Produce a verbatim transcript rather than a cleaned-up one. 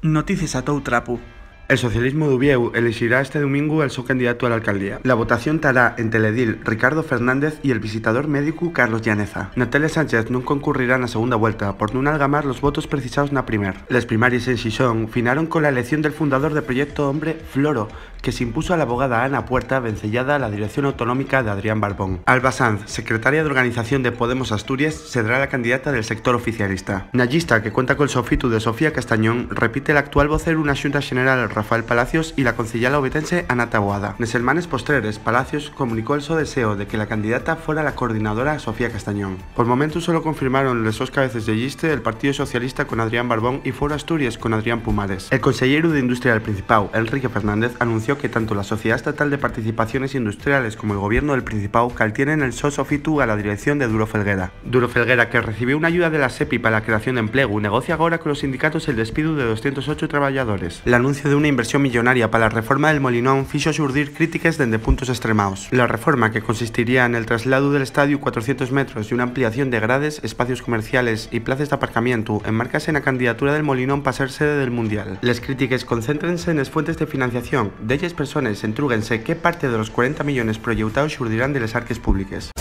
Noticies a tou trapu. El socialismu d'Uviéu elixirá este domingu al so candidatu a l'alcaldía. La votación tará ente l'edil Ricardo Fernández y el visitador médicu Carlos Llaneza. Natelle Sánchez nun concurrirá na segunda vuelta por nun algamar los votos precisaos na primer. Les primaries en Xixón finaron cola elección del fundador de Proyecto Hombre, Floro, que s'impuso a l'abogada Ana Puerta, venceyada a la dirección autonómica d'Adrián Barbón. Alba Sanz, secretaria d'organización de Podemos Asturias, sedrá la candidata del sector oficialista. Na llista, que cuenta col sofitu de Sofía Castañón, repite l'actual voceru na Xunta Xeneral, Rafael Palacios, y la conceyala ovetense, Ana Taboada. Nes selmanes postreres, Palacios comunicó el so deseo de que la candidata fora la coordinadora, Sofía Castañón. Por momentu solo confirmaron les sos cabeces de lliste el Partíu Socialista con Adrián Barbón y Foro Asturias con Adrián Pumares. El conselleru d'Industria del Principáu, Enrique Fernández, anunció que tanto la Sociedá Estatal de Participaciones Industriales como el Gobiernu del Principáu caltienen el so sofitu a la dirección de Duro Felguera. Duro Felguera, que recibió una ayuda de la SEPI pa la creación d'emplegu, negocia agora colos sindicatos el despidu de doscientos ocho trabayadores. L'anunciu d'una inversión millonaria pa la reforma del Molinón fixo xurdir crítiques dende puntos estremaos. La reforma, que consistiría nel trasladu del estadiu cuatrocientos metros y una ampliación de grades, espacios comerciales y places d'aparcamientu, enmárcase na candidatura del Molinón pa ser sede del Mundial. Les crítiques concéntrense nes fuentes de financiación. Delles persones entrúguense qué parte de los cuarenta millones proyeutaos xurdirán de les arques públiques.